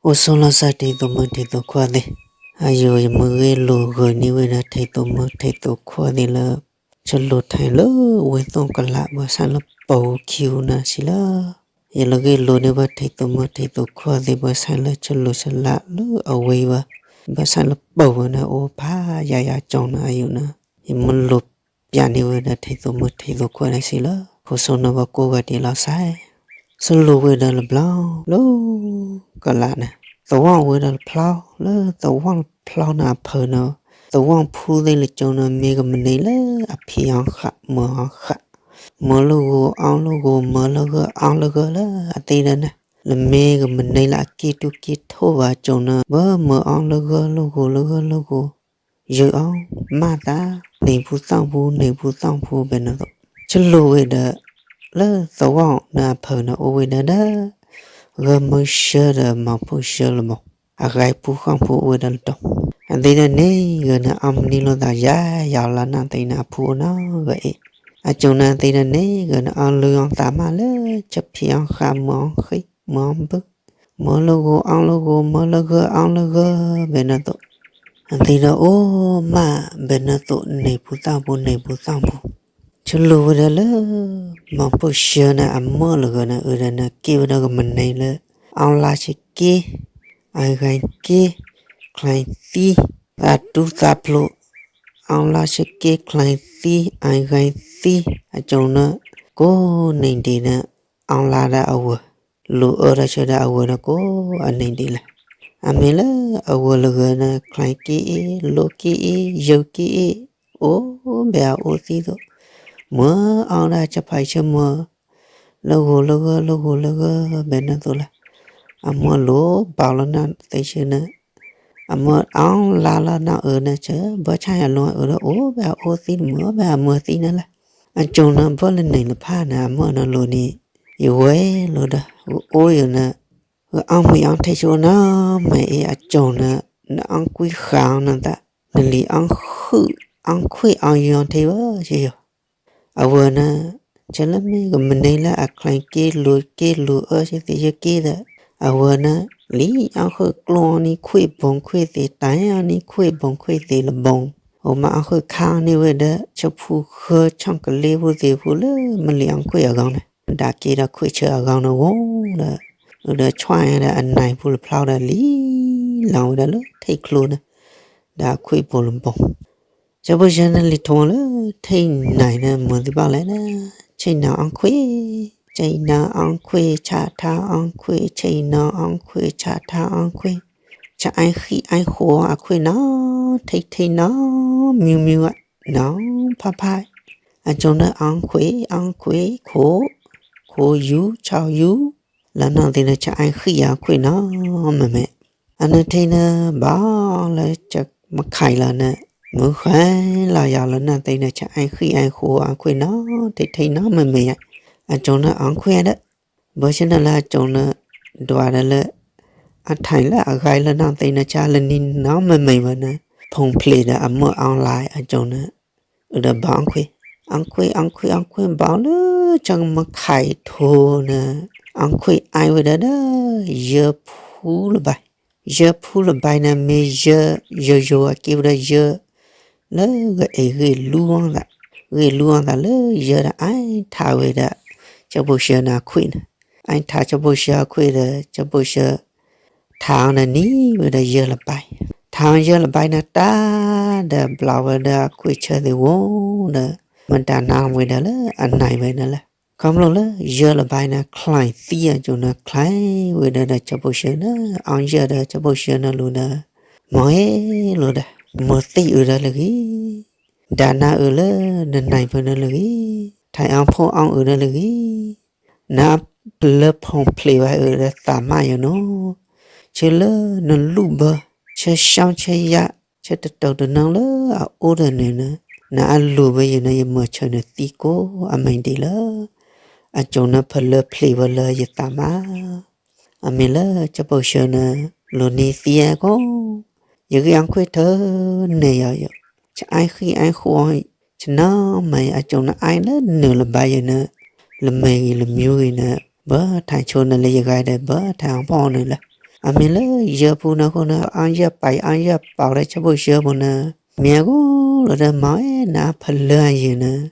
အိၣ်ဆိးလီၤစၢ်ထံးသိးမုၢ်ထံးသိးခွါသ့ၣ်, အယိာ်ယမ့ၢ်ဂ့ၢ်လိာ်ဂၢၢ်န့ၢ်ဝဲဒၣ်ထံးသိးမုၢ်ထံးသိးခွါသ့ၣ်လၢ ဆလိၣ်ထၢၣ်လၢဝ့ၢ်သီၣ်ကလးဘၣ်ဆၣ်လၢပှၤခံဂၤန့ၣ်စံးလၢ ယလၢဂ့ၢ်လိာ်န့ၢ်ဘၣ်ထံးသိးမုၢ်ထံးသိးခွါသ့ၣ်ဘၣ်ဆၣ်လၢဆလိၣ်ဆလးလၢအဝ့ၢ်ဘၣ်, ဘၣ်ဆၣ်လၢပှၤဝဲန့ၣ်အိၣ်ဖးယၤယၤကၠီၤန့ၣ်အယိာ်န့ၣ်, ယမ့ၢ်လိာ်ပျးန့ၢ်ဝဲဒၣ်ထံးသိးမုၢ်ထံးသိးခွါန့ၣ်စံးလၢ ခိၣ်ဆိနၢ်ဘၣ်ကိးဂၤဒဲးလီၤစဲး ဆလိၣ်ဝဲဒၣ်လၢဘျီလၢ ကလးန့ၣ်, သဝီဝဲဒၣ်လၢဖျီလၢသဝီလၢဖျီန့ၣ်အဖၢၣ်န့ၣ်, သဝီဖိသ့ၣ်လၢကၠီၤန့ၣ် မ့ၢ်ကမနုၤလၢအဖံးအီၣ်ဃာ်မၤအီၣ်ဃာ်, မၤလၢဂီၤအီၣ်လၢဂီၤ မၤလၢဂီၤအီၣ်လၢဂီၤလၢအသ့ဒၣ်န့ၣ်, လၢမ့ၢ်ကမနုၤလၢအက့ၤထူက့ၤထိၣ်ဘၣ်ကၠီၤန့ၣ် ဘၣ်မၤအီၣ်လၢဂီၤလၢဂီၤလၢဂီၤလၢဂီၤ ယုၢ်အီၣ်မၤသး န့ၢ်ပူၤသီၣ်ပူၤ န့ၢ်ပူၤသီၣ်ပူၤ ဘဲန့ၣ်သိး, ဆလိၣ်ဝဲဒၣ် လၢသဝီန့ၣ်အဖၢၣ်န့ၣ်အိၣ်ဝဲဒၣ်ဒီး ဂၢၢ်မုၢ်ဆှၢဒီးမၤဖိၣ်ဆှၢလၢမး, အဂၤပူၤဃီပူၤအိၣ်ဝဲဒၣ်လၢတီၤ, အသ့ဒၣ်န့ၣ်ဂၤန့ၣ် အီၣ်မနုၤလိာ်သးယၤယၤလီၤန့ၣ်သ့န့ၣ် အဖုအိၣ်နီၢ်ဂၤအ့ၣ်, အကၠီၤန့ၣ်သ့ဒၣ်န့ၣ်ဂၤန့ၣ် အီၣ်လုၢ်အီၣ်သးမးလၢ ဆၢဖံးအီၣ်ဃာ်မၤအီၣ်ဃ့ မၤအီၣ်ဘု မၤလၢဂီၤအီၣ်လၢဂီၤ မၤလၢဂီၤအီၣ်လၢဂီၤ ဘဲန့ၣ်သိး, အသ့ဒီးအိၣ်မး ဘဲန့ၣ်သိး န့ၢ်ပူၤသီၣ်ပူၤ န့ၢ်ပူၤသီၣ်ပူၤ, ဆလိၣ်ဝဲဒၣ်လၢ မၤဖိၣ်ဆှၢန့ၣ် အမၢၢ်လၢဂၤန့ၣ် အဒၣ်န့ၣ် က့ၤဝဲဒၣ်ကမနုၤလၢ အီၣ်လါဆၢက့ၤ အဂၤက့ၤ ချံသံ သးတူသးဖျိ အီၣ်လါဆၢက့ၤ ချံသံ အဂၤသံ အကၠီၤန့ၣ် ကိးနံၤဒဲးန့ၣ် အီၣ်လါဒီးအဝဲၢ် လူၤအၢဒီးဆၢဒီးအဝဲၢ်န့ၣ် ကိးအနံၤဒဲးလၢ အမ့ၢ်လၢအဝဲၢ်လၢဂၤန့ၣ် ချံက့ၤအ့ၣ် လိက့ၤအ့ၣ် ယုၢ်က့ၤအ့ၣ် အိၣ်ဘဲအအိၣ်သံသိး မၢအီၣ်ဒၣ်ဆၢဖးဆၢမၢ လၢဂီၤလၢဂီၤ လၢဂီၤလၢဂီၤ ဘဲန့ၣ်သိးလၢ အမၢလိၤဘၣ်လီၤန့ၣ်သ့ဆၢန့ၣ် အမၢအီၣ်လါလီၤန့ၣ်အၢန့ၣ်ဆၢ ဘၣ်ဆၣ်ယလီၤအၢဒီးအိၣ်ဘဲအအိၣ်သံ မၢဘဲအမၢသံန့ၣ်လၢ အကၠီၤန့ၣ်ဘၣ်လၢန့ၣ်လၢဖးန့ၣ် အမၢန့ၣ်လိၤန့ၣ် ယဝဲလိၤဒီး ဂအီယိာ်န့ၣ် ဂအီၣ်မ့ၤအီထံဆၢအိၣ်နီၢ်မ့ၢ်အ့ၣ် အကၠီၤန့ၣ် နအီၣ်ကွံဃာ်အီၤန့ၣ်သး နလံၤအီၣ်ဃုာ် အီၣ်ခွံၣ်အီယိာ်ထံဝဲဆၢယိာ် အဝဲန့ၣ် ဆၢလၢမ့ၢ်ကမနုၤလၢအချံက့ၤ လူၤက့ၤ လူၤအၢဆၢသ့ၣ်ယုၢ်က့ၤဒီး အဝဲန့ၣ် လံအီၣ်ဃုာ်ကျိအီၤန့ၣ် ခွံၣ်ဘိခွံၣ်သ့ၣ် တၢ်အီၤန့ၣ် ခွံၣ်ဘိခွံၣ်သ့ၣ်လၢဘိ အိၣ်မးအီၣ်ဃုာ်ခါအီၤန့ၣ်ဝဲဒီး ဆၢဖူဃၢ ဆီၣ်ကလ့ဖိသ့ၣ်ဖူလၢ မ့ၢ်လံအီၣ်ခွံၣ်အဂီၢ်န့ၣ် ဒၣ်က့ၤဒီးခွံၣ်ဆၢအဂီၢ်န့ၣ်ဝဲဒီး ဒီးဆွဲဒီးအနၢ်ပူၤလၢဖျီဒီးလံ လီၤဝဲဒၣ်လၢထံၣ်ကျိန့ၣ် ဒီးခွံၣ်ဘိလၢဘိ ဆၢဖိဆၢန့ၣ်လံၤထီၣ်လၢ ထံၣ်နၢ်န့ၣ် မၤသံဘၣ်လဲၣ်ဒီး ဆ့ၣ်နီၤအီၣ်ခွံၣ်, ဆ့ၣ်နီၤအီၣ်ခွံၣ် ဆးထါအီၣ်ခွံၣ်, ဆ့ၣ်နီၤအီၣ်ခွံၣ် ဆးထါအီၣ်ခွံၣ်, ဆၢအါဃံအါဃိအီၣ်အခွံၣ်နီၤ, ထံၣ်ထံၣ်နီၤ မံမံဝဲ နီၤဖးဖး, အကၠီၤန့ၣ်အီၣ်ခွံၣ် အီၣ်ခွံၣ် ခိၣ်, ခိၣ်ယူၤ ဆီယူၤ, လၢနီၢ်သ့ၣ်န့ၣ် ဆၢအါဃံအီၣ်ခွံၣ်နီၤ မ့မ့ၢ် အန့ၣ်ထံၣ်န့ၣ် ဘၣ်လၢကမခါအံၤလီၤန့ၣ် မုၢ်ဃဲလီၤယၤလၢနီၢ်သ့ၣ်န့ၣ် ဆၢအါဃံအါဃိအီၣ်ခွံၣ်နီၤ ထံၣ်ထံၣ်နီၤ မ့မ့ၢ်ယါ, အကၠီၤန့ၣ်အီၣ်ခွံၣ်ဒီး ဘၣ်ဆၣ်န့ၣ်လၢအကၠီၤန့ၣ် ဒွးဒီးလၢ အထံၣ်လၢအဂၤလၢနီၢ်သ့ၣ်န့ၣ် ဆၢလၢနံၤနီၤ မ့မ့ၢ်ဝဲန့ၣ် ဖီၣ်ဖျဲးဒီးအမၢအီၣ်လါ အကၠီၤန့ၣ် အဒီးဘၣ်အီၣ်ခွံၣ်, အီၣ်ခွံၣ် အီၣ်ခွံၣ် အီၣ်ခွံၣ် ဘၣ်လၢကမခါအံၤထီၣ်န့ၣ် အီၣ်ခွံၣ်အါဝဲဒၣ်ဒီး ယဲၢ်ဖူလၢၤဘၣ်, ယဲၢ်ဖူလၢၤဘၣ်န့ၣ် မ့ၢ်ယဲၢ် ယဲၢ်ယိၤအက့ၤဝဲဒၣ်ယဲၢ် လၢဂအ့ၣ်ဂ့ၢ်လူအီၣ်သး, ဂ့ၢ်လူအီၣ်သးလၢယဲၢ်ဒီး အါထါဝဲဒၣ် ဆၢဖိဆၢန့ၣ်အခွံၣ်န့ၣ်, အါထါဆၢဖိဆၢအခွံၣ်ဒီး ဆၢဖိဆၢ ထါအီၤန့ၣ်နံၤဝဲဒၣ်ယဲၢ်လၢၤဘၣ်, ထါအီၤယဲၢ်လၢၤဘၣ်န့ၣ် တၢ်ဒီးဘျးဝဲဒၣ်အခွံၣ်ဆၢသ့ၣ်ဝဲဒီး မတၤနါဝဲဒၣ်လၢအနၢ်ဝဲန့ၣ်လၢ ခီဖျိလၢယဲၢ်လၢၤဘၣ်န့ၣ် ချံသံအကၠီၤန့ၣ် ချံဝဲဒၣ်ဒီးဆၢဖိဆၢန့ၣ် အီၣ်ယဲၢ်ဒီးဆၢဖိဆၢန့ၣ်လိၤဒီး မၤဟဲလိၤဒီး မၤသံအုးဒီးလၢဂ့ၤ ဒၣ်နၤအုးလၢနနၢ်ပၢၢ်န့ၣ်လၢဂ့ၤ, ထံၣ်အီၣ်ဖိအီၣ်အုးဒီးလၢဂ့ၤ, နပျၢၤဖီၣ်ဖျဲးဝဲအုးဒီးသးမါယိာ်နီၤ, ဆၢလၢနလူၢ်ဘၢ ဆၢစီဆၢယါ ဆၢတတီၤတနီၤလၢအအိၣ်ဒီးန့ၣ်န့ၣ်, နအလူၤဘၢယိာ်န့ၣ် ယမၤဆၢနၤသံကိးအမဲာ်ဒ်လဲၣ်, အကၠီၤန့ၣ်ဖီၣ်လၢဖျဲးဝဲလၢယသးမါ အမ့ၢ်လၢဆၢဖိဆၢန့ၣ် လိၤန့ၢ်သံအကိး, ယဂံၢ်အီၣ်ခွံၣ်ထၢန့ၢ်ယၤယီၤ, ဆၢအါဃံအါဃိအီၣ်, ဆၢနီၤမၤအကၠီၤန့ၣ်အါလၢနုာ်လၢၤဘၣ်ယိာ်န့ၣ်, လၢမဲာ်ဂ့ၤလၢမၠူဂ့ၤန့ၣ် ဘၣ်ထံၣ်ဆိန့ၣ်လၢယဂၤဒီး ဘၣ်ထံၣ်အီၣ်ဖိန့ၣ်လၢ အမ့ၢ်လၢယၢဖူန့ၣ်အဃိန့ၣ် အီၣ်ယၢၢ်ပာ်အီၣ်ယၢၢ်ပာ်ဝဲဒၣ်ဆၢဖိၣ်ဆှၢပူၤန့ၣ် မ့ၢ်အဂီၢ်လီၤဒီး မၤဝဲနအါဖလၢအယုာ်န့ၣ်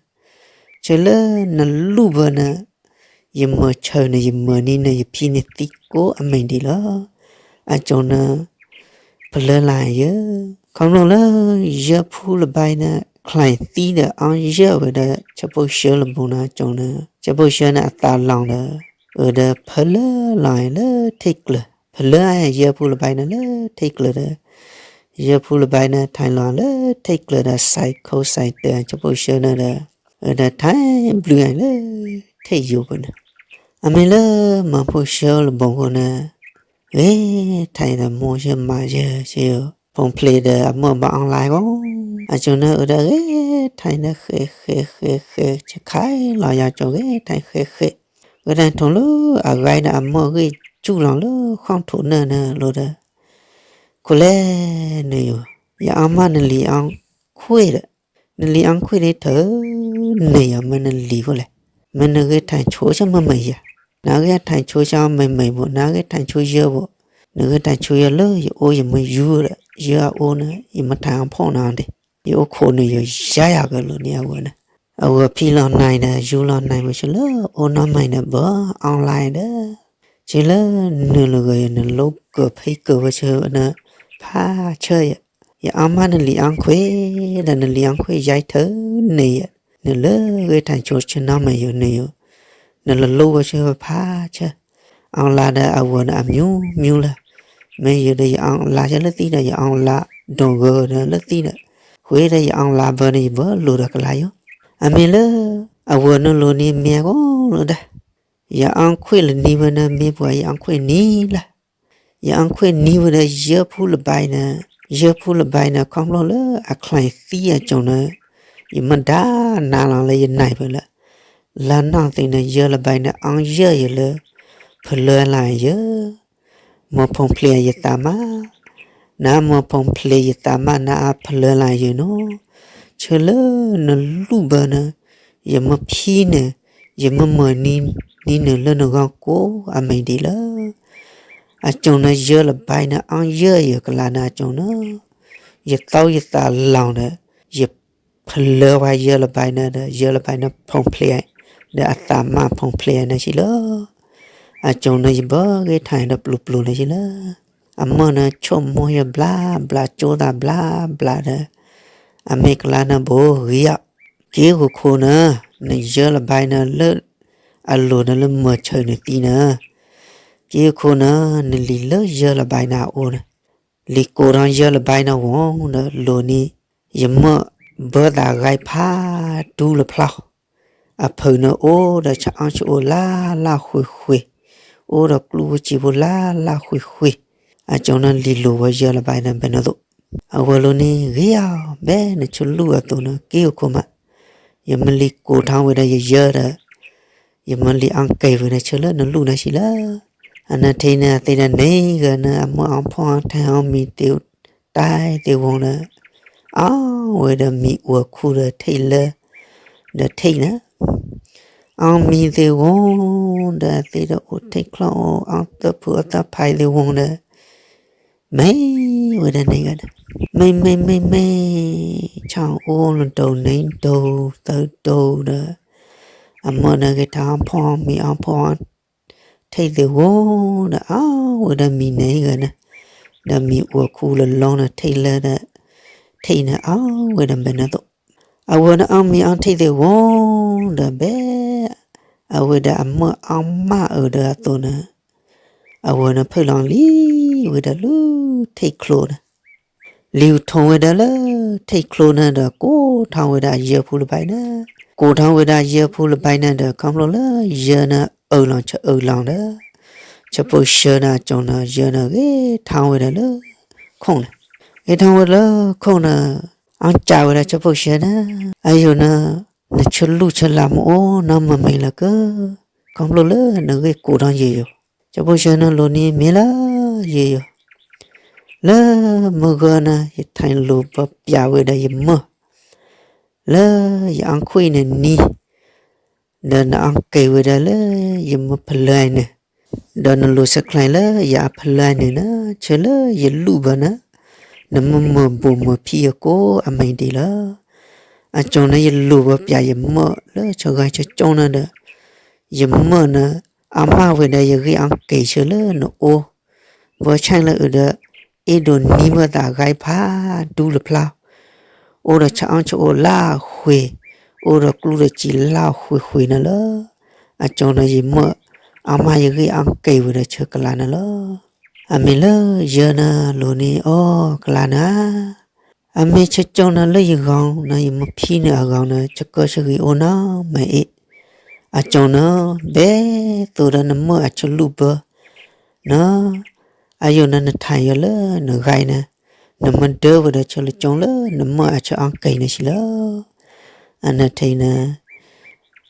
ဆၢလၢနလူၢ်ဘၢန့ၣ် ယမၤဆၢန့ၣ် ယမၤန့ၢ်န့ၣ် ယဖံန့ၣ်သံကိးအမဲာ်ဒံးလီၤ. အကၠိန့ၣ် ဖလၢလၢယဲ ခီဖျိလၢ ယၢဖူလဘဲန့ၣ် ချဲးသံဒီးအီၣ်ယၢၢ်ဝဲဒီး ဆၢဖိၣ်ဆှၢလၢပူၤန့ၣ် အကၠိန့ၣ် ဆၢဖိၣ်ဆှၢန့ၣ်အသးလီၤဒီး အဝဲဒီးဖလၢလီၤလၢထံၣ်ကျၢၤ ဖလၢယၢဖူလဘဲန့ၣ်လၢထံၣ်ကျၢၤဒီး ယၢဖူလဘဲန့ၣ် ထဲးလီၤလၢထံၣ်ကျၢၤဒီး စဲးခိစဲးတၢၤ ဆၢဖိၣ်ဆှၢန့ၣ်ဒီး အဝဲဒီးထဲးဘျုးလၢ ထံၣ်ယိာ်ပူၤန့ၣ် အမ့ၢ်လၢမၤဖိၣ်ဆှၢလၢပူၤဃိန့ၣ် ဂ့ၤထဲးဒီးမိၢ်ယဲမးယဲ ဆဲး phone play ဒီးအမိၢ်ဘၣ် online ဂီၢ် အကၠိန့ၣ်အဝဲဒီးဂ့ၤထဲးန့ၣ် ဃဲးဃဲးဃဲးဃဲး ဆဲးခါလီၤယၤကၠိ ဂ့ၤထဲးဃဲးဃဲး ဂ့ၤထဲးထိးလၢအဂၤဒီးအမိၢ်ဂ့ၢ် စူၢ်လီၤလၢဃီၣ်ထိးန့ၣ်န့ၣ်လီၤဒီး ခိၣ်လဲၣ်န့ၣ်ယိာ် ယအီၣ်မးနလံၤအီခွ့ဒီး နလံၤအီခွ့န့ၣ်ထၢၣ်န့ၢ်ယၤ မ့ၢ်နလံၤဃိလဲၣ်, မ့ၢ်နဂ့ၢ်ထၣ်ဆိဆၢမ့ၢ်မ့ၢ်ယၤ, နဂ့ၢ်ထၣ်ဆိဆၢမ့ၢ်မ့ၢ်ဘိး, နဂ့ၢ်ထၣ်ဆိယၢဘိး, နဂ့ၢ်ထၣ်ဆိယၢလၢယအိၣ်ယမ့ၢ်ယူဒီး ယၢအအိၣ်န့ၣ် ယမ့ၢ်ထၣ်အီၣ်ဖီၣ်နၤဒီး ယအိၣ်ခိးန့ၢ်ယၤ ယၤယၤကလိာ်န့ၣ်အဝဲန့ၣ်, အဝဲဖံလီၤနၤဒီး ယူလီၤနၤဝဲဆၢလၢအိၣ်နီၢ်မၤဒီး ဘၢအီၣ်လါဒီး ဆၢလၢနုာ်လီၤဂ့ၤ နလိကၢၤဖံကၢၤဝဲဆၢန့ၣ် ဖးဆၢယၤ, ယအီၣ်မးနလံၤအီခွ့ဒီး နလံၤအီခွ့ယါထၢၣ်န့ၢ်ယၤ, နလၢဂ့ၢ်ထၣ်ဆိဆၢနီၢ်မၤယိာ်န့ၢ်ယိာ်, နလလိဝဲဆၢဖးဆၢ, အီၣ်လါဒီးအဝဲန့ၣ်အမျိုးမျိုးလၢ, မ့ၢ်ယၤဒီးယအီၣ်လါဆၢလၢသံဒီး ယအီၣ်လါဒိၣ်ဂၢၤဒီးလၢသံဒီး, ဃ့ဒီးယအီၣ်လါဘၢန့ၣ် ယဘၢလိာ်ဒီးကလါယိာ်, အမ့ၢ်လၢ အဝဲန့ၣ်လိၤန့ၣ်မ့ၢ်အဂီၢ်လီၤဒၣ် ယအီခွ့လၢနံၤဝဲန့ၣ် မ့ၢ်ပှၤယအီခွ့နံၤလၢ်, ယအီခွ့နံၤဝဲဒီး ယၢဖူလဘဲန့ၣ်, ယၢဖူလဘဲန့ၣ် ခီဖျိလၢအချဲးသံအကၠိန့ၣ်, ယမ့ၢ်ဒၣ်နၤလီၤလၢယနၢ်ဖဲလၢ, လၢနီၢ်သ့ၣ်န့ၣ် ယၢလဘဲန့ၣ် အီၣ်ယၢၢ်ယၤလၢ ဖလၢလၢ်ယဲ မိၢ်ဖိၣ်ဖျဲးယသးမး, နမိၢ်ဖိၣ်ဖျဲးယသးမး နအါဖလၢလၢ်ယဲနီၤ, ဆၢလၢနလူၢ်ဘၢန့ၣ်, ယမ့ၢ်ဖံန့ၣ်, ယမ့ၢ်မၤန့ၢ်န့ၣ်လၢနဂီၢ်ကိးအမဲာ်ဒံးလၢ, အကၠိန့ၣ် ယၢလဘဲန့ၣ် အီၣ်ယၢၢ်ယၤကလါန့ၣ် အကၠိန့ၣ်, ယသီယသးလီၤဒီး, ယဖလၢဝဲယၢလဘဲန့ၣ်ဒီး ယၢလဘဲန့ၣ်ဖိၣ်ဖျဲး, ဒီးအသးမးဖိၣ်ဖျဲးန့ၣ်ဆံးလီၤ. အကၠိန့ၣ် ယဘၢဂ့ၢ်ထၣ်ဒီးပျူၤပျူၤန့ၣ်ဆံးလီၤ. အမိၢ်န့ၣ် ဆိကမိၣ်ယဘျါဘျါ ကၠိသးဘျါဘျါဒီး, အမ့ၢ်ကလါန့ၣ်ဘိဂ့ၤဧါ, က့ၤဃီခိၣ်န့ၣ်, နယၢလဘဲန့ၣ်လၢ အလိၤန့ၣ်လၢမၤဆၢနသံန့ၣ်, က့ၤဃီခိၣ်န့ၣ် နလံၤလၢယၢလဘဲန့ၣ်အအိၣ်န့ၣ်, လံၤကိးထီၣ်ယၢလဘဲန့ၣ်ဝံၤဒီး လိၤန့ၣ်, ယမ့ၢ်ဘၢသးဂဲၤဖးဒူလၢဖျါ အဖုၣ်န့ၣ်အိၣ်ဒီးဆၣ်အီၣ်ဆၣ်အိၣ်လၢ်လၢ်ဃုာ်ဃုာ်, အိၣ်ဒီးကျူၢ်ဝံၤစံာ်ဖိလၢ်လၢ်ဃုာ်ဃုာ်, အကၠိန့ၣ်လံၤလိၤဝဲယၢလဘဲန့ၣ်ဘဲန့ၣ်သိး, အဝဲလိၤန့ၣ်ဂ့ၤဧါ, ဘဲနဆၢလူၢ်အသိးန့ၣ် က့ၤဃီခိၣ်မး, ယမ့ၢ်လံၤကိးထီၣ်ဝဲဒီးယယၢဒီး ယမ့ၢ်လံၤအီၣ်ကဲၤဝဲဒီးဆၢလၢနလူၢ်န့ၣ်ဆံးလီၤ. အနထံၣ်န့ၣ်သ့ၣ်ဒီးန့ၣ်ဂ့ၤန့ၣ် အမိၢ်အီၣ်ဖီၣ်ထဲအီၣ်မံၤသ့ၣ်တၢ်သ့ၣ်ဝံၤဒီး, အီၣ်ဝဲဒီးမံၤအိၣ်ခူဒီးထံၣ်လၢ, ဒီးထံၣ်န့ၣ်, အီၣ်မံၤသ့ၣ်ဝံၤဒီးသ့ၣ်ဒီးအိၣ်ထံၣ်ချီၣ်အိၣ်အီၣ်သၢဖုအီၣ်သၢဖဲသ့ၣ်ဝံၤဒီး မ့ၢ်ဝဲဒၣ်န့ၣ်ဂ့ၤန့ၣ်, မ့ၢ်မ့ၢ်မ့ၢ်မ့ၢ်, ဆၣ်အိၣ်လၢဒိၣ်န့ၣ်ဒိၣ်သၢဒိၣ်ဒီး, အမိၢ်န့ၣ်ဂ့ၤထီၣ်အီၣ်ဖီၣ်မံၤအီၣ်ဖီၣ်, ထံၣ်သ့ၣ်ဝံၤဒီး အီၣ်ဝဲဒီးမံၤန့ၣ်ဂ့ၤန့ၣ်, ဒီးမံၤအိၣ်ခူလၢလီၤန့ၣ်ထံၣ်လၢဒီး, ထံၣ်န့ၣ်အီၣ်ဝဲဒီးဘဲန့ၣ်သိး, အဝဲန့ၣ်အီၣ်မံၤအီၣ်ထံၣ်သ့ၣ်ဝံၤဒီးဘဲ အဝဲဒီးအမိၢ်အီၣ်မးအၢဒီးအသိးန့ၣ်, အဝဲန့ၣ်ဖုၣ်လီၤလံဝဲဒီးလၢထံၣ်ချိန့ၣ်, လံၤထီၣ်ဝဲဒၣ်လၢထံၣ်ချိန့ၣ်ဒီးကိးထီၣ်ဝဲဒၣ်ယၢဖူလဘဲန့ၣ်, ကိးထီၣ်ဝဲဒၣ်ယၢဖူလဘဲန့ၣ်ဒီး ခီဖျိလၢယၢန့ၣ်အၢၣ်လီၤဆၢအၢၣ်လီၤဒီး, ဆၢဖိၣ်ဆှၢန့ၣ်အကၠိန့ၣ် ယၢန့ၣ်ဂ့ၤထီၣ်ဝဲဒၣ်လၢခိၣ်န့ၣ်, ဂ့ၤထီၣ်ဝဲလၢခိၣ်န့ၣ်, အီၣ်ကးဝဲဒၣ်ဆၢဖိၣ်ဆှၢန့ၣ်, အယိာ်န့ၣ်, နဆၢလူၢ်ဆၢလၢ်မ့ၢ်အိၣ်နီတမံၤမံၤလၢၤက, ခီဖျိလၢနဂ့ၢ်ကိးထီၣ်ယဲယိာ်, ဆၢဖိၣ်ဆှၢန့ၣ်လိၤန့ၣ်မ့ၢ်လၢယဲယိာ် လၢမုၢ်ဂီၤန့ၣ် ယထဲးလိၤပျးဝဲဒၣ်ယမၢၢ်, လၢယအီၣ်ခွံၣ်န့ၣ်နံၤ, ဒီးနအီၣ်ကဲၤဝဲဒၣ်လၢယမၢၢ်ဖလၢၣ်န့ၣ်, ဒီးနလိၤဆဲးကျိးလၢယၤအဖီလာ်န့ၣ်နီၤ, ဆၢလၢယလူၢ်ဘၢနၤ, နမ့ၢ်မၢဘိၣ်မၢဖံယကိးအမဲာ်ဒ်လီၤ. အကၠီၤနီၤ ယလိၤဘၢပၠးယမၢၢ်လၢဆၢဂၤဆၢကၠီၤနီၤဒီး, ယမၢၢ်နီၤ အါမးဝဲဒီးယဂ့ၢ်အါကဲၤဆၢလၢနအိၣ်, ဘၢဆဲးလၢအုးဒီး, အ့ၣ်ဒိးနံၤဘၢသးအဂၤဖးဒူလၢဖျါ အိၣ်ဒီးဆၣ်အီၣ်ဆၣ်အိၣ်လၢဃ့ၢ်, အိၣ်ဒီးကျူဒီးစံာ်လၢဃ့ၢ်ဃ့ၢ်နီၤလၢ, အကၠီၤနီၤ ယမၢၢ်အါမးယဂ့ၢ်အါကဲၤဝဲဒီးဆၢကလးနီၤလီၤ. အမ့ၢ်လၢယဲနီၤလိၤန့ၢ်အီၤကလးနီၤ, အမ့ၢ်ဆၢကၠီၤနီၤလၢယဂီၢ်နီၤ ယမ့ၢ်ဖံန့ၢ်အဂီၢ်နီၤ ဆၢကၢဆၢဂ့ၤအိၣ်နီၤ မ့ၢ်အ့ၣ်, အကၠီၤနီၤ ဘဲသိးဒီးနမၢၢ်အဆၢလူၢ်ဘၢ နီၤ, အယိာ်နီၤ နထါယီၤလၢနဂၤအံၤနီၤ, နမ့ၢ်ဒၢဝဲဒီးဆၢလၢကၠီၤလၢနမၢၢ်အဆၢအါကဲၤန့ၣ်စံးလီၤ. အနထံၣ်နီၤ,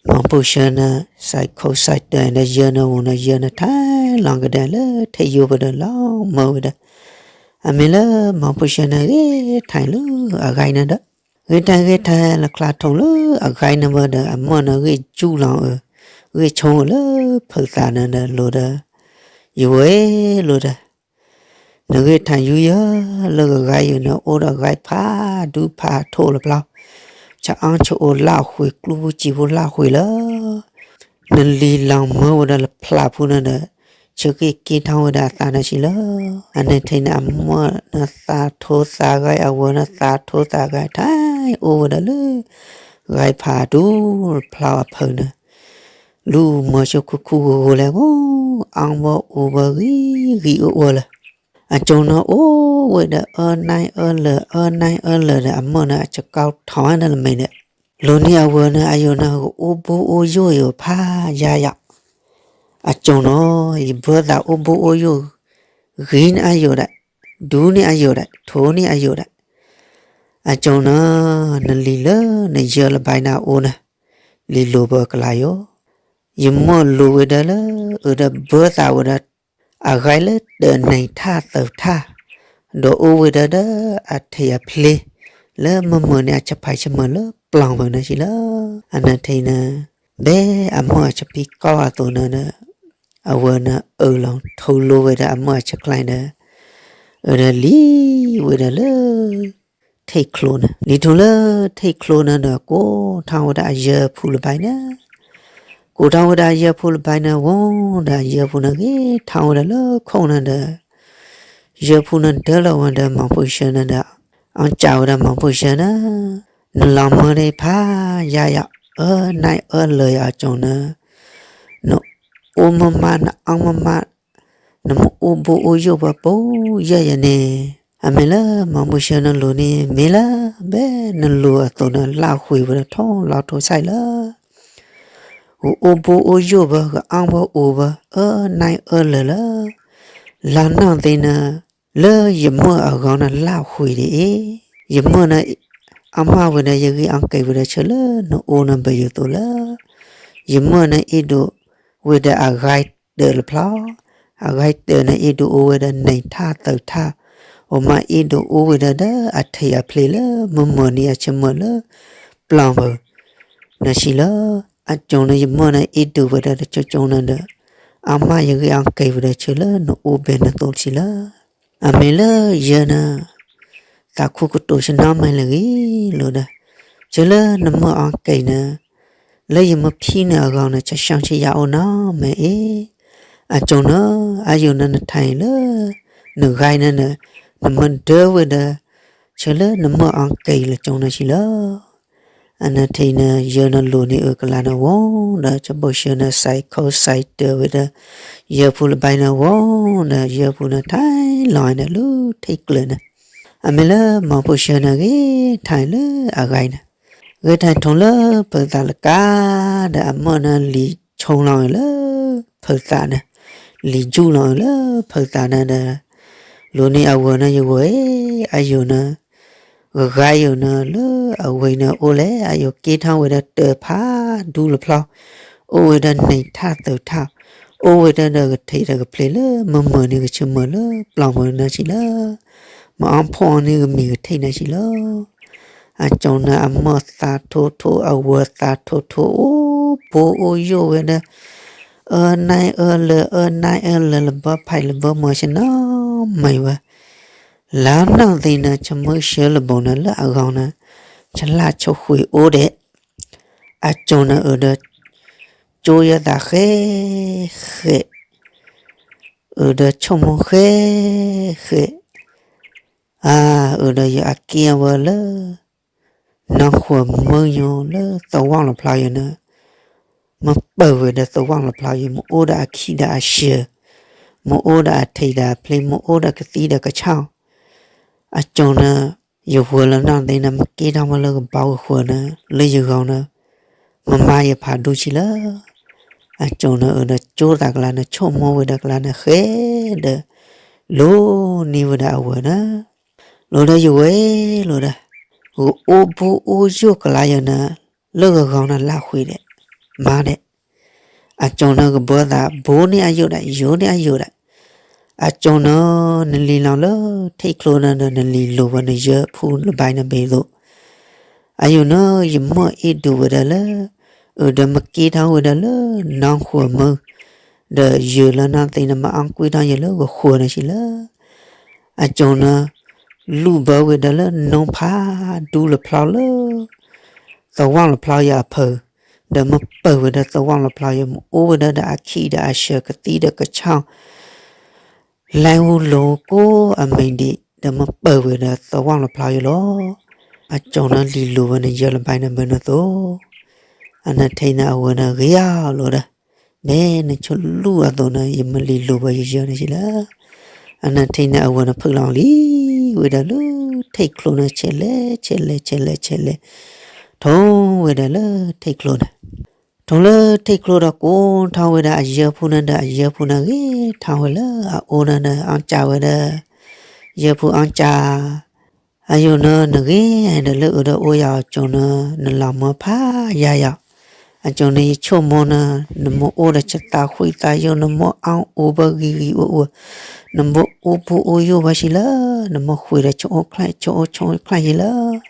မီၤဖိဆၢနီၤ စဲးခိးစဲးတၢၤဒီးယဲနီၤ ဝံၤနီၤ ယဲနီၤ ထဲလီၤကဒါလၢထံယိာ်ဝဲဒီးလီၤမၢဝဲဒီး, အမ့ၢ်လၢမီၤဖိဆၢနီၤ ဂ့ၤထါလၢအဂၤအံၤနီၤဒီး, ဂ့ၤထါဂ့ၤထါလၢချါထိၣ်လၢအဂၤအံၤနီၤဘၢဒီး အမၢၢ်နီၤဂ့ၢ်စူၢ်လီၤအုး, ဂ့ၢ်ဆိလၢဖုးသးနီၤဒီးလိၤဒီး, ယဝဲလိၤဒီး နဂ့ၢ်ထါယူၤယီၤလၢဂၤအံၤနီၤ အိၣ်ဒီးဂၤဖးဒူဖးထိၣ်လၢဖျါ, ဆၣ်အီၣ်ဆၣ်အိၣ်လၢဃ့ၢ် ကျူပူၤစံာ်ပူၤလၢဃ့ၢ်လီၤ. နလံၤလီၤမၢဝဲဒီးလၢဖျါဖုနီၤဒီး, ဆၢက့ၤက့ၤထီၣ်ဝဲဒၣ်အသးနီၤစံးလီၤ. အနထံၣ်နီၤ အမၢၢ်နီၤသးထိသးဂဲၤ အဝၤနီၤသးထိသးဂဲၤ ထဲအိၣ်ဝဲဒၣ်လၢ ဂၤဖးဒူဖျါအဖၢနီၤ လူၤမၢဆိခိၣ်ခိၣ်ဂိၤဂိၤလဲၣ်ဂီၤ, အီၣ်ဘၣ်အိၣ်ဘၣ်ဂံၢ်ဂံၢ်အိၣ်အိၣ်လၢၤ, အကၠီၤနီၤအိၣ်ဝဲဒီးအၢနံၣ်အၢလၢာ် အၢနံၣ်အၢလၢာ်ဒီး အမၢၢ်နီၤအဆၢကတီၢ်ထီၣ်ဝဲဒၣ်လၢမဲာ်ဒီး, လိၤန့ၢ်အဝၤနီၤ အယိာ်နီၤ ကအိၣ်ဘိအိၣ်ယိာ်ယိာ်ဖးယါယါ, အကၠီၤနီၤ ယဘၢသးအိၣ်ဘိအိၣ်ယိာ်, ဂံၢ်န့ၢ်အယိာ်ဒၣ်, ဒူန့ၢ်အယိာ်ဒၣ် ထိၣ်န့ၢ်အယိာ်ဒၣ် အကၠီၤနီၤ နလံၤလၢနယၢၤလၢဘၣ်နၤအိၣ်နီၤ, လံၤလိၤဘၢကလၤယိၤ, ယမၢၢ်လိၤဝဲဒၣ်လၢ အုးဒီးဘၢသးဝဲဒီး အဂၤလၢတၢ်နံၣ်ထၣ်သၢထၣ်, ဒီးအိၣ်ဝဲဒၣ်ဒီးအထံၣ်အဖျ့, လၢမုၢ်မၢ်န့ၣ်အဆၢဖးဆၢမုၢ်လၢပျီၢ်မုၢ်နီၤစံးလီၤ. အနထံၣ်နီၤ ဘဲအမၢၢ်အဆၢဖံကီၢ်အသိးနီၤဒီး, အဝၤနီၤအုးလီၤထိၣ်လိဝဲဒီးအမၢၢ်အဆၢကျါဒီး, အုးဒီးလံၤဝဲဒၣ်လၢ ထံၣ်ချိနီၤ, လံၤထိၣ်လၢထံၣ်ချိနီၤဒီး ကိးထီၣ်ဝဲဒၣ်အယၢၤဖူလၢၤဘၣ်နီၤ, ကိးထီၣ်ဝဲဒၣ်အယၢၤဖူလၢၤဘၣ်နီၤ ဝံၤဒီးအယၢၤဖူနီၤဂ့ၤထီၣ်ဝဲဒၣ်လၢခိၣ်နီၤဒီး, ယၢၤဖူနီၤဒၢလီၤဝဲဒီး မီၤဖိဆၢနီၤဒီး, အီၣ်ကးဝဲဒၣ်မီၤဖိဆၢနီၤ, နလီၤမၢဒၣ်ဖးယါယါ, အၢနံၣ်အၢလၢာ်ယါအကၠီၤနီၤ, နအိၣ်မးမး နအီၣ်မးမး, နမ့ၢ်အိၣ်ဘိအိၣ်ယိာ်ဘၣ်ပူၤယဲၢ်ယဲၢ်န့ၣ်, အမ့ၢ်လၢမီၤဖိဆၢနီၤလိၤန့ၣ် မ့ၢ်လၢ ဘဲနလိၤအသိးနီၤ လၢအဃုာ်ဝဲဒီးထိၣ်လီၤထိၣ်ဆဲးလၢ ကအိၣ်ဘိအိၣ်ယိာ်ဘၣ် ကအီၣ်ဘၣ်အိၣ်ဘၣ် အၢနံၣ်အၢလၢာ်လၢ လါနီၢ်သ့ၣ်နီၤ လၢယမၢၢ်အဂီၢ်နီၤလၢအဃုာ်ဒ်အံၤ, ယမၢၢ်နီၤ အါမးဝဲဒီးယဂံၢ်အါကဲၤဝဲဒီးဆၢလၢနအိၣ်နီၤဘၣ်ယိၣ်သိးလၢ ယမၢၢ်နီၤအ့ၣ်ဒိးဝဲဒီးအဂၤတၢၢ်လၢဖျီ, အဂၤတၢၢ်နီၤအ့ၣ်ဒိးအိၣ်ဝဲဒီးနံၣ်ထၣ်သၢထၣ်, အမ့ၢ်အ့ၣ်ဒိးအိၣ်ဝဲဒၣ်ဒီးအထံၣ်အဖျ့လၢမုၢ်မၢ်န့ၣ်အဆၢမုၢ်လၢ ပျီၢ်မုၢ်နီၤစံးလီၤ. အကၠီၤနီၤ ယမၢၢ်နီၤအ့ၣ်ဒိးဝဲဒၣ်ဒီးကၠီကၠီၤနီၤဒီး အါမးယဂံၢ်အါကဲၤဝဲဒီးဆၢလၢနအိၣ်ဘၣ်နသိးစံးလီၤ. အမ့ၢ်လၢယဲနီၤ သးခုကတိၤဆၢနီၤမ့ၢ်လၢဂ့ၤလိာ်ဒီး ဆၢလၢနမၢၢ်အါကဲၤနီၤ လၢယမ့ၢ်ဖံန့ၣ်အဂီၢ်နီၤ ဆၢဆၢဆၢယၤအိၣ်နီၤမ့ၢ်အ့ၣ်, အကၠီၤနီၤ အယိာ်နီၤနထါအံၤလၢ နဂၤအံၤနီၤ နမ့ၢ်ဒၢဝဲဒီး ဆၢလၢနမၢၢ်အါကဲၤအံၤလၢကၠီၤနီၤစံးလီၤ. အနထံၣ်နီၤ ယဲနီၤလိၤန့ၢ်အုးကလၤနီၤဝံၤဒီး ဆၢဘိၣ်ဆၢနီၤ စဲးခိးစဲးတၢၤဝဲဒီး ယဲၢ်ဖူလၢၤဘၣ်နီၤဝံၤဒီး ယဲၢ်ဖူနီၤထဲလီၤနီၤလၢထံကျၢၤနီၤ, အမ့ၢ်လၢမီၤဖိဆၢနီၤဂ့ၤထါလၢအဂၤအံၤနီၤ, ဂ့ၤထါထိၣ်လၢဖုးသးလၢကါဒီး အမၢၢ်နီၤလံၤဆိလီၤအုးလၢ ဖုးသးနီၤ, လံၤယူၢ်လီၤအုးလၢဖုးသးနီၤဒီး လိၤန့ၢ်အဝၤနီၤ ယဝၤဧၢ, အယိာ်နီၤ ဂၤဂၤယိာ်နီၤလၢအဝဲန့ၣ်အိၣ်လဲၣ်, အယိာ်က့ၤထီၣ်ဝဲဒီးတၢ်ဖးဒူလၢဖျီ, အိၣ်ဝဲဒီးနံၣ်ထၣ်သၢထၣ်, အိၣ်ဝဲဒၣ်ဒီးကထံၣ်ဒီးကဖျ့လၢမုၢ်မၢ်န့ၣ်ကဆၢမုၢ်လၢပျီၢ်မုၢ်နီၤစံးလီၤ. မ့ၢ်အီၣ်ဖိအီၤန့ၣ်ကမံၤကထံၣ်နီၤစံးလီၤ. အကၠီၤနီၤအမၢၢ်သးထိၣ်ထိၣ် အဝၤသးထိၣ်ထိၣ် အိၣ်ဘိအိၣ်ယိာ်ဝဲဒီး အၢနၢအၢလၢ အၢနၢအၢလၢ လဘၢဖးလဘၢမၤဆ့ၣ်နီၤမံၤဝဲ, လၢနီၢ်သ့ၣ်န့ၣ် ဆၢမုၢ်ဆၢလၢၤဘိန့ၣ် လၢအဂီၢ်န့ၣ် ဆလၢ်ဆိၣ်ဃုာ်အိၣ်ဒဲး, အစိၤန့ၣ်အုးဒီး ကၠိယသးဃဲးဃဲး, အုးဒီးဆိကမိၣ်ဃဲးဃဲး, အၢ အုးဒီးယအက့ၢ်အဝဲလၢ နီၢ်ဃိးမုၢ်ညိလၢသဝီလီၤဖျါယၤန့ၣ် မ့ၢ်ပၢၢ်ဝဲဒီးသဝီလီၤဖျါယၤ မ့ၢ်အိၣ်ဒီးအခံဒီးအစၢၤ, မ့ၢ်အိၣ်ဒီးအထံးဒီးအဖျ့, မ့ၢ်အိၣ်ဒီးကသံၣ်ဒီးကဆီၣ်, အစိၤန့ၣ် ယဝဲလၢနီၢ်သ့ၣ်န့ၣ် မ့ၢ်က့ၤထီၣ်ဝဲလၢကဘီကဃုာ်န့ၣ် လၢယဂီၢ်န့ၣ် မမါယဖးဒူၣ်ဆံးလၢ အစိၤန့ၣ်အုးဒီးကၠိသးကလၤန့ၣ် ဆိကမိၣ်ဝဲဒီးကလၤန့ၣ်ဃဲးဒီး လိၤန့ၢ်ဝဲဒၣ်အဝဲန့ၣ် လိၤဒီးယဝဲလိၤဒီး ဂအိၣ်ဘိအိၣ်ယိၣ်ကလါယၤန့ၣ် လၢဂဂီၢ်န့ၣ်လၢဃုာ်ဒဲး, မါဒဲး, အစိၤန့ၣ်ကဘၢသးဘိန့ၢ်အယိာ်ဒၣ် ယိာ်န့ၢ်အယိာ်ဒၣ်, အစိၤန့ၣ် နလံၤလီၤလၢထံၣ်ချိန့ၣ်ဒီး နလံၤလိၤဝဲနယဲၢ်ဖူလၢဘၣ်နဘ့ၣ်သိး အယုၢ်န့ၣ် ယမၢအ့ၣ်ဒိးဝဲဒၣ်လၢ အုးဒီးမ့ၢ်က့ၤထီၣ်ဝဲဒၣ်လၢနီၢ်ဃိးမုၢ်, ဒီးယဲၢ်လၢနီၢ်သ့ၣ်န့ၣ် မ့ၢ်အီၣ်ကွံာ်ထီၣ်ယဲၢ်လၢဂဃိးန့ၣ်ဆံးလၢ အစိၤန့ၣ် လူၢ်ဘၢဝဲဒၣ်လၢနီၢ်ဖးဒူလီၤဖျါလၢ သဝီလီၤဖျါယၤအဖၢၣ်, ဒီးမ့ၢ်ပၢၢ်ဝဲဒီးသဝီလီၤဖျါယၤ မ့ၢ်အိၣ်ဝဲဒၣ်ဒီးအခံဒီးအစၢၤကသံၣ်ဒီးကဆီၣ် လဲၤဝူလီၤကိးအမံၤဒံး ဒီးမ့ၢ်ပၢၢ်ဝဲဒီးသဝီလီၤဖျါယၤလီၤ. အစိၤန့ၣ်လံၤလိၤဝဲန့ၣ်ယဲၢ်လၢဘၣ်နဘ့ၣ်န့ၣ်သိး, အနထံၣ်န့ၣ်အဝဲန့ၣ်ဂ့ၤအီၤလိၤဒီး, မ့ၢ်နဆိလူၢ်အသိးန့ၣ် ယမၢလံၤလိၤဝဲယယဲၢ်န့ၣ်ဆံးလၢ အနထံၣ်န့ၣ်အဝဲန့ၣ်ဖုးလီၤလံဝဲဒၣ်လၢထံၣ်ချိန့ၣ် ဆဲးလဲဆဲးလဲဆဲးလဲဆဲးလဲ, ထိၣ်ဝဲဒၣ်လၢထံၣ်ချိန့ၣ် ထိၣ်လၢထံၣ်ချိဒီးကိးထီၣ်ဝဲဒၣ်အယဲၢ်ဖူန့ၣ်ဒီး အယဲၢ်ဖူန့ၣ်ဂ့ၤထီၣ်ဝဲလၢအအိၣ်န့ၣ်ဒီး အီၣ်ကၢဝဲဒီး ယဲၢ်ဖူအီၣ်ကၢ အယုၢ်န့ၣ် နဂ့ၤဒီးလၢအုးဒီးအိၣ်ယၤအစိၤန့ၣ် နလီၤမၢဖးယၤယၤ, အစိၤန့ၣ် ယဆိကမိၣ်န့ၣ် နမ့ၢ်အိၣ်ဒီးဆသးဃံသးယိာ် နမ့ၢ်အီၣ်အူဘၢဂံၤဂံၤအိၣ်အိၣ်, နမ့ၢ်အိၣ်ဘိအိၣ်ယိာ်ဘၣ်ဆံးလၢ နမ့ၢ်ဃုာ်ဒီးဆိအိၣ်ချၢၣ်ဆိအိၣ်ဆိအိၣ်ချၢၣ်ဆံးလၢ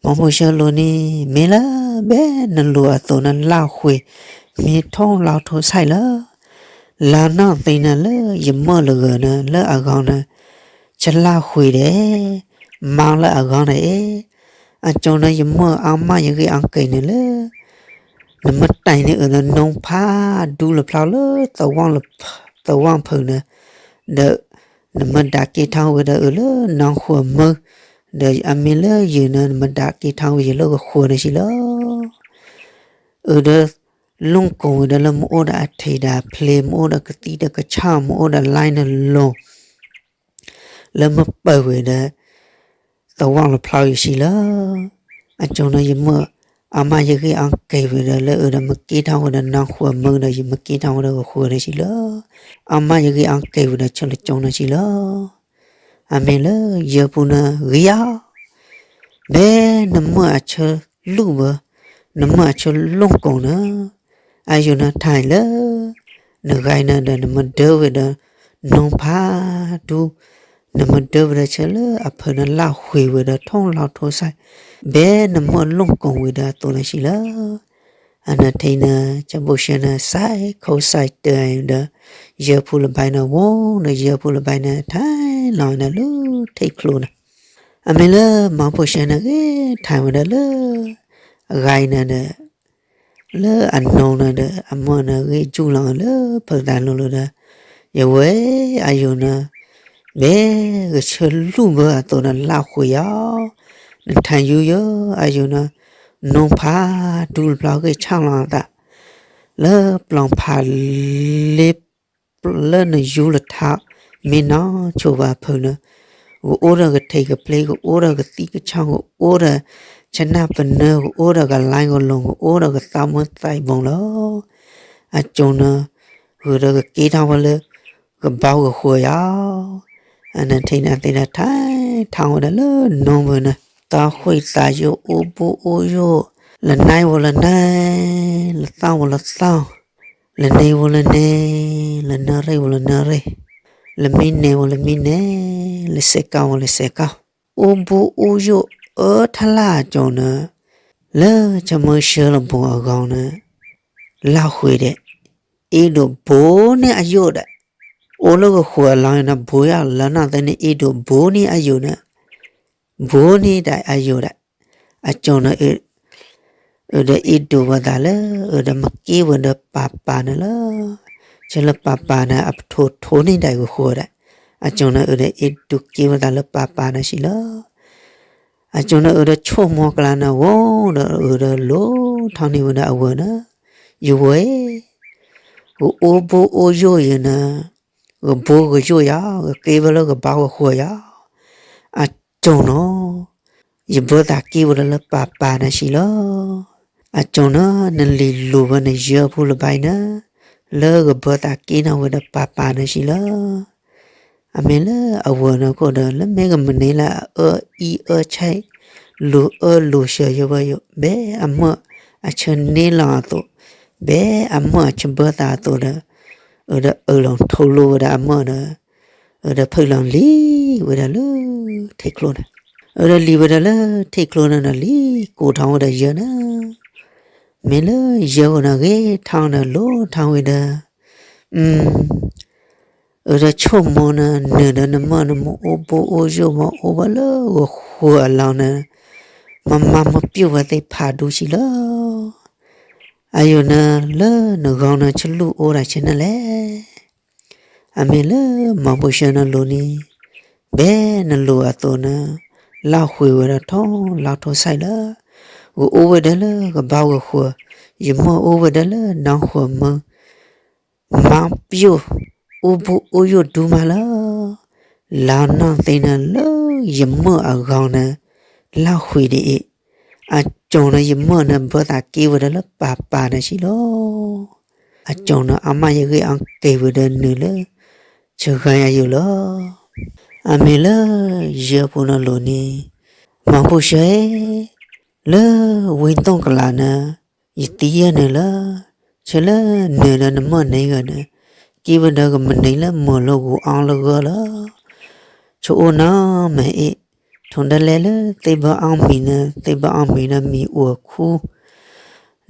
မ့ၢ်ဖိၣ်ဆၢလိၤန့ၣ် မ့ၢ်လၢဘဲနလိၤအသိးန့ၣ် လၢဃုာ် မ့ၢ်ထိၣ်လီၤထိၣ်ဆဲးလၢ လၢနီၢ်သ့ၣ်န့ၣ်လၢယမၢလၢဂၤန့ၣ် လၢအဂီၢ်န့ၣ် ဆလၢဃုာ်ဒဲး မါလၢအဂီၢ်န့ၣ်အံၤ, အစိၤန့ၣ် ယမၢအါမးယဂ့ၢ်အါကဲၤန့ၣ်လၢ နမ့ၢ်တၢ်န့ၣ်အုးဒီးနီၢ်ဖးဒူလီၤဖျါလၢ သဝီဖုၣ်န့ၣ်, ဒီး နမ့ၢ်ဒၣ်က့ၤထီၣ်ဝဲဒီးအုးလၢနီၢ်ဃိးမုၢ်, ဒီးအမ့ၢ်လၢယုၢ်န့ၣ် နမ့ၢ်ဒၣ်က့ၤထီၣ်ဝဲယလၢဂဃိးန့ၣ်ဆံးလီၤ. အုးဒီး လူၢ်ကိၢ်ဝဲဒီးလၢမ့ၢ်အိၣ်ဒီးအထံးဒီးအဖျ့ မ့ၢ်အိၣ်ဒီးကသံၣ်ဒီးကဆီၣ် မ့ၢ်အိၣ်ဒီးလါန့ၣ်လိၤ လၢမ့ၢ်ပၢၢ်ဝဲဒီး သဝီလီၤဖျါယၤဆံးလီၤ. အစိၤန့ၣ် ယမၢအါမးယဂ့ၢ်အါကဲၤဝဲဒီးလၢအုးဒီးမ့ၢ်က့ၤထီၣ်ဝဲဒီးနီၢ်ဃိးမုၢ်ဒီး ယမ့ၢ်က့ၤထီၣ်ဝဲဒီးဂဃိးန့ၣ်ဆံးလီၤ. အါမးယဂ့ၢ်အါကဲၤဝဲဒီးဆၢလၢကၠိန့ၣ်ဆံးလီၤ. အမ့ၢ်လၢယဲၢ်ဖူန့ၣ်ဂ့ၤအါ ဘဲနမၢအဆၢလူၢ်ဘၢ, နမၢအဆၢလူၢ်ကိၢ်န့ၣ်, အယုၢ်န့ၣ်ထါလၢ နဂၤအံၤန့ၣ်ဒီး နမ့ၢ်ဒၢဝဲဒီး နီၢ်ဖးဒူ, နမ့ၢ်ဒၢဝဲဒီးဆၢလၢအဖၢၣ်န့ၣ်လၢဃုာ်ဝဲဒီးထိၣ်လီၤထိၣ်ဆဲး, ဘဲနမၢလူၢ်ကိၢ်ဝဲဒီးအသိးန့ၣ်ဆံးလီၤ. အနထံၣ်န့ၣ် ကၠိဘိၣ်ရှဲန့ၣ် စဲးခိၣ်စဲးတၢ်ဒီး ယဲၢ်ဖူလၢဘၣ်န့ၣ်ဝဲဒီး ယဲၢ်ဖူလၢဘၣ်န့ၣ် ထါလီၤန့ၣ်လၢထံၣ်ချိန့ၣ်, အမ့ၢ်လၢမၤဖိၣ်ဆၢန့ၣ်ဂ့ၤထါဝဲဒီးလၢ အဂၤအံၤန့ၣ်ဒီး လၢအနီၢ်န့ၣ်ဒီး အမၢန့ၣ်ဂ့ၢ်ကူၣ်လီၤလၢဖုသးလိၤလိၤဒီး ယဝဲအယုၢ်န့ၣ် ဘဲဂဆၢလူၢ်ဘၢအသိးန့ၣ်လၢဃုာ်ယၤ, နထါယူယၤအယုၢ်န့ၣ် နီၢ်ဖးဒူလီၤဖျါဂ့ၢ်ဆၣ်လီၤအသး လၢပျီဖးလ့ လၢနယူလီၤထါ မ့ၢ်နီၢ်ဆိဘၣ်ဖုန့ၣ်, ကအိၣ်ဒီးကထံကဖျ့ ကအိၣ်ဒီးကသံၣ်ကဆီၣ် ကအိၣ်ဒီးဆနၢၣ်ပနၢၣ် ကအိၣ်ဒီးကလါကလိၤ ကအိၣ်ဒီးကသးမုၢ်သးဘိလီၤ. အစိၤန့ၣ် ဂုာ်ဒီးကက့ၤထီၣ်ဝဲလၢ ကဘီကဃုာ်ယၤ အနထံၣ်န့ၣ်သ့ၣ်ဒီးထါ ထါဝဲဒၣ်လၢနီၢ်မုၢ်န့ၣ် သးဃံသးယိာ်အိၣ်ဘိအိၣ်ယိာ် လၢနံၣ်ဝဲလၢနံၣ် လၢသီဝဲလၢသီ လၢနံၤဝဲလၢနံၤ လၢနံၣ်ရံၣ်ဝဲလၢနံၣ်ရံၣ် လၢမံးနံးဝဲလၢမံးနံး လၢစဲးကီဝဲလၢစဲးကီ အိၣ်ဘိအိၣ်ယိာ်အၢထီၣ်လၢအစိၤန့ၣ် လၢဆၢမုၢ်ဆၢလၢၤဘိအဂီၢ်န့ၣ် လၢဃုာ်ဒဲး အ့ၣ်ဒိးဘိန့ၢ်အယိာ်ဒီး, အိၣ်လၢကဃုာ်အလီၢ်န့ၣ် ဘိယၢ်လၢနီၢ်သဲန့ၣ် အ့ၣ်ဒိးဘိန့ၢ်အယိာ်န့ၣ်, ဘိန့ၢ်ဒၣ်အယိာ်ဒီး, အကၠီၤန့ၣ် အၢဒီးအ့ၣ်ဒိးဝဲသးလၢ အၢဒီးမ့ၢ်က့ၤဝဲဒီးပၤပၤန့ၣ်လီၤ. ဆၢလၢပၤပၤန့ၣ် အပထိၣ်ထိန့ၢ်ဒၣ်ကဃုာ်ဒီး, အကၠီၤန့ၣ်အၢဒီးအ့ၣ်ဒိးက့ၤဝဲသးလၢပၤပၤန့ၣ်စံးလီၤ. အကၠီၤန့ၣ်အၢဒီးဆိကမိၣ်ကျါန့ၣ် ဝီဒီးအၢဒီးလိၤထီၣ်န့ၢ်ဝဲဒၣ်အဝၤန့ၣ်, ယဝၤဧၢ, ကအိၣ်ဘိအိၣ်ယိာ်ယၤန့ၣ်, ကဘိကယိာ်ယၤ, ကက့ၤဝဲလၢကဘီကဃုာ်ယၤ, အကၠီၤနီၤ ယဘၢသးက့ၤဝဲဒၣ်လၢပၤပၤန့ၣ်စံးလီၤ. အကၠီၤန့ၣ် နလံာ်လိၤဝဲန့ၣ် ယဲၢ်ဖိလၢၤဘၣ်အံၤန့ၣ်, လၢကဘၢသးက့ၤထီၣ်ဝဲဒီးပၤပၤန့ၣ်စံးလီၤ. အမ့ၢ်လၢအဝၤန့ၣ်အဃိဒီး လၢမ့ၢ်ကမနုၤလၢအအၢအံၤအၢဆံး, လိၤအၢလိၤစၢၤယဲၢ်ဝဲယိာ်, ဘဲအမၢၢ်အဆၢန့ၢ်လီၤအသိး, ဘဲအမၢၢ်အဆၢဘၢသးအသိးဒီး, အၢဒီးအၢၣ်လီၤထိလိဝဲဒၣ်အမၢၢ်ဒီး အၢဒီးဖုၣ်လီၤလံာ်ဝဲဒၣ်လၢထံၣ်ချိၣ်န့ၣ်, အၢဒီးလံာ်ဝဲဒၣ်လၢထံၣ်ချိၣ်န့ၣ်ဒီး လံာ်ကိးထီၣ်ဝဲဒီးယဲၢ်န့ၣ်, မ့ၢ်လၢယဲၢ်အဃိန့ၣ် ဂ့ၤထီၣ်ဒီးလိၤထီၣ်ဝဲဒီး, အၢဒီးဆိကမိၣ်န့ၣ် နၢၤဒီးနမၢၢ်န့ၣ် မ့ၢ်အိၣ်ဘိအိၣ်ယိာ် မ့ၢ်အိၣ်ဝဲလၢကဃုာ်အလီၢ်န့ၣ်, မၤမၤမၤပျိၢ်ဝဲသ့ၣ်ဖးဒိၣ်စံးလီၤ. အယိာ်န့ၣ် လၢနဂီၢ်န့ၣ် ဆလူၣ်အိၣ်ဒၣ်ဆဲးန့ၣ်လဲၣ်. အမ့ၢ်လၢမီၤဘိၣ်ၡၢၣ်န့ၣ်လိၤန့ၣ်, ဘဲနလိၤအသိးန့ၣ်, လီၢ်ဃံၤဝဲဒီးထိၣ်လီၢ်ထိၣ်ဆဲးလၢ, ကအိၣ်ဝဲဒၣ်လၢကဘီကဃုာ်, ယမၢၢ်အိၣ်ဝဲဒၣ်လၢနီၢ်ဃုာ်မၢ, မၤပျိၢ်အိၣ်ဘိအိၣ်ယိာ်ဒုမးလၢ လါနီၢ်သ့န့ၣ်လၢယမၢၢ်အဂီၢ်န့ၣ် လီၢ်ဃံၤဒ်အံၤ, အကၠီၤန့ၣ်ယမၢၢ်န့ၣ်ဘၢသးက့ၤဝဲဒၣ်လၢပၤပၤန့ၣ်စံးလီၤ. အကၠီၤန့ၣ်အမၢ်ယဂ့ၢ်အီၤက့ၤဝဲဒၣ်နုာ်လၢ ဆၢဂၤယၤယိာ်လီၤ. အမ့ၢ်လၢယဲၢ်ဖိန့ၣ်လိၤန့ၣ်, မီၤဘိၣ်ၡၢၣ် လၢဝ့ၢ်တီၢ်ကလာ်န့ၣ် ယသံယဲၢ်န့ၣ်လၢ ဆၢလၢနၢၤဒီးနမၢၢ်န့ၣ်ဂ့ၤန့ၣ် က့ၤဝဲဒီးကမနုၤလၢမၢလီၤဂီၤအီလီၤဂီၤလီၤ. ဆိအိၣ်နီၢ်မဲာ်အ့ၣ်, ထိၣ်ဒၢလဲလၢသ့ၣ်ဘၢအီၣ်မံၤန့ၣ် သ့ၣ်ဘၢအီၣ်မံၤဒီးမံၤအိၣ်ခူ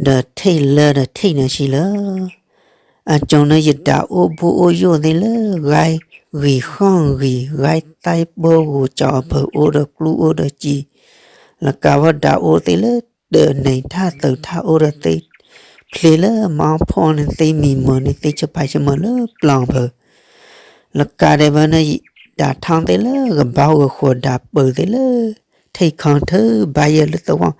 ဒီးထံၣ်လၢဒီးထံၣ်န့ၣ်စံးလၢ အကၠီၤန့ၣ်ယဒၣ်အိၣ်ဘိအိၣ်ယိာ်သ့ၣ်လၢ ဂၤဂံၢ်ဃီၣ်ဂံၢ် ဂၤသၢဘိဂိၤ ကၠီၤအဖၢၣ်အိၣ်ဒီးကျူအိၣ်ဒီးစံၤ, လၢကးဝဲဒၣ်အိၣ်သ့ၣ်လၢ တၢ်နံၤထၣ်သုးထၣ်အိၣ်ဒီးသ့ၣ်ဖျ့လၢမီဖီၣ်န့ၣ် သ့ၣ်မံမီၤန့ၣ် သ့ၣ်ဆၢဖးဆၢမၤလၢပျီဖၢၣ် လၢကးဒဲးဘၣ်န့ၣ် ဒၣ်ထီသ့ၣ်လၢကဘီဂီၤဃိး ဒၣ်ပၢၢ်သ့ၣ်လၢ ထံခီထၢဘါယဲၢ်လၢသဝီ,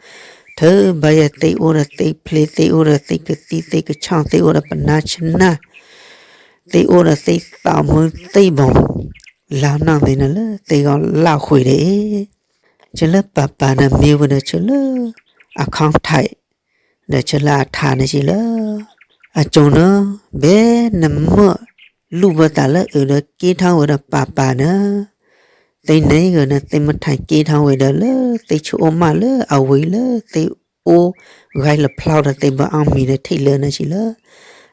ထၢဘါယဲၢ်သ့ၣ်အိၣ်ဒီးသ့ၣ်ဖျ့ သ့ၣ်အိၣ်ဒီးသ့ၣ်ကသံၣ် သ့ၣ်ကဆီၣ် သ့ၣ်အိၣ်ဒီးပနါဆနၢ် သ့ၣ်အိၣ်ဒီးသ့ၣ်သးမုၢ်သ့ၣ်ဘီၣ်, လါနီၢ်သ့ၣ်န့ၣ်လၢသ့ၣ်ဂီၤလၢ်ဃုာ်ဒ်အံၤ, ဆၢလၢပၤပၤန့ၣ်မ့ၢ်ဝဲဒီးဆၢလၢ အခီၣ်ထံး ဒီးဆၢလၢအထးန့ၣ်စံးလၢ အကၠီၤန့ၣ် ဘဲနမၢၢ်လူၢ်ဘၢသးလၢအၢဒီးက့ၤထီၣ်ဝဲဒီးပၤပၤန့ၣ် သ့ၣ်န့ၣ်ဂ့ၤန့ၣ် သ့ၣ်မထံးက့ၤထီၣ်ဝဲဒီးလၢသ့ၣ်ဆိကမိၣ်လၢအဝံၤလၢသ့ၣ်အိၣ်ဂၤလၢဖျီဒီးသ့ၣ်ဘၢအီၣ်မံၤဒီးထံၣ်လၢန့ၣ်စံးလၢ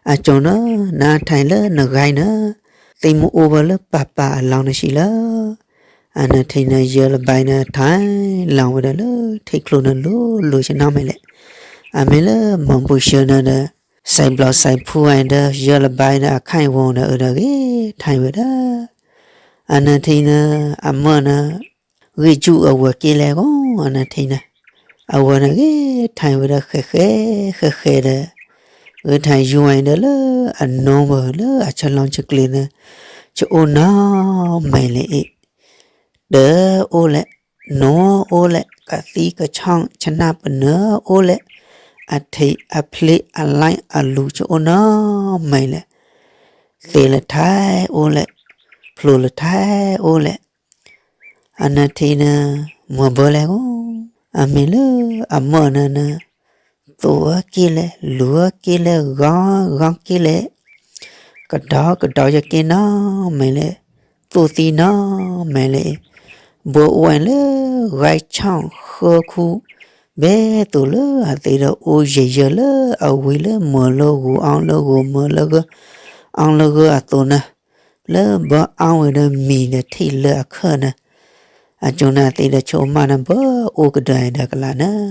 အကၠီၤန့ၣ် နထံးလၢနဂၤန့ၣ် သ့ၣ်မ့ၢ်အိၣ်ဝဲလၢပၤပၤအလီၢ်န့ၣ်စံးလၢ အနထံးန့ၣ် ယဲၢ်လၢၤဘၣ်န့ၣ် ထံၣ်လီၤဝဲဒၣ်လၢထံကျိန့ၣ်လိၤလိၤဆ့ၣ်နီၤမဲာ်လဲၣ်. အမ့ၢ်လၢမီၤဘိၣ်ၡၢၣ်န့ၣ်ဒီး စဲးဘျီးစဲးဖူဝဲဒီး ယဲၢ်လၢၤဘၣ်ဒီး အခါအံၤဝဲဒီး အၢဒီးဂ့ၤထံးဝဲဒၣ် အနထံးန့ၣ် အမၢၢ်န့ၣ် ဂံၢ်စူၣ်အဝဲၤက့ၤလဲၣ်ဂီၢ် အနထံးန့ၣ် အဝဲန့ၣ်ဂ့ၤထံးဝဲဒၣ်ဃဲးဃဲးဃဲးဃဲးဒီး ဂ့ၤထံးယူၤဝဲဒီးလၢအနိဝဲလၢအဆၢလီၤဆၢကျဲၤန့ၣ် ဆၢအိၣ်နီၢ်မဲာ်လဲၣ်အံၤ တၢ်အိၣ်လဲၣ်, နိအိၣ်လဲၣ်, ကသံၣ်ကဆီၣ်ဆနၢ်ပနၢ်အိၣ်လဲၣ်, အထံးအဖျ့အလါအလူၤဆၢအိၣ်နီၢ်မဲာ်လဲၣ်, သ့လၢထံးအိၣ်လဲၣ်, ဖျိလၢထံးအိၣ်လဲၣ်, အနထံးန့ၣ် မၤဘၢလဲၣ်ဂီၢ်, အမ့ၢ်လၢအမၢၢ်န့ၣ်န့ၣ် သိၣ်ဧၢက့ၤလဲၣ်, လူၤဧၢက့ၤလဲၣ်, ဂီၤက့ၤလဲၣ်, ကဒီးကဒီးယက့ၤနီၢ်မဲာ်လဲၣ်, သိၣ်သံနီၢ်မဲာ်လဲၣ်, ဘှီအိၣ်ဝဲလၢ ဂဲၤဆၣ်ဃၢခူ ဘဲသိၣ်လၢအသ့ဒီးအိၣ်ယဲၢ်ယဲၢ်လၢအဝံၤလၢမၢလၢဂီၤအီလၢဂီၤမၢလၢဂီၤအီလၢဂီၤအသိးန့ၣ်, လၢဘၢအီဝဲဒီးမံၤဒီးထံၣ်လၢအခၢၣ်န့ၣ်, အကၠီၤန့ၣ်သ့ဒီးဆိကမိၣ်န့ၣ် ဘၢအိၣ်ကဒီးဒီးကလးန့ၣ်,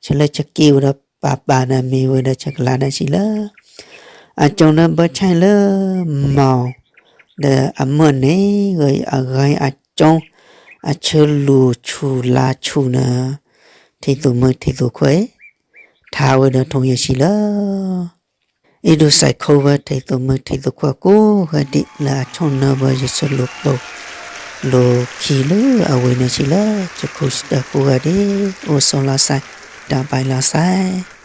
ဆၢလၢဆၢက့ၤဝဲဒီးပၤပၤန့ၣ်မ့ၢ်ဝဲဒီးဆၢကလးန့ၣ်စံးလၢ အကၠိန့ၣ်ဘၢဆါလၢ မီၢ် ဒီးအမၢၢ်န့ၣ် ဂ့ၤအဂ့ၤအကၠိ အဆၢလူၤဆူၣ်လါဆူၣ်န့ၣ် ထံၣ်သူၣ်မုၣ်ထံၣ်သူၣ်ခွဲး ထါဝဲဒီးထိၣ်ယဲၢ်ဆံလၢ အ့ၣ်ဒိးစဲးခိဝဲထံၣ်သူၣ်မုၣ်ထံၣ်သူၣ်ခွဲးကိးဂၤဒဲးလၢအဆိၣ်နၢဘၢယဆၢလိာ်ပိာ် လိာ်ခံလၢအဝဲန့ၣ်ဆံလၢ ကခိၣ်စတၢၣ်ကိးဂၤဒဲး အိၣ်ဆိးလီၤစဲ တၢ်ဘၣ်လီၤစဲ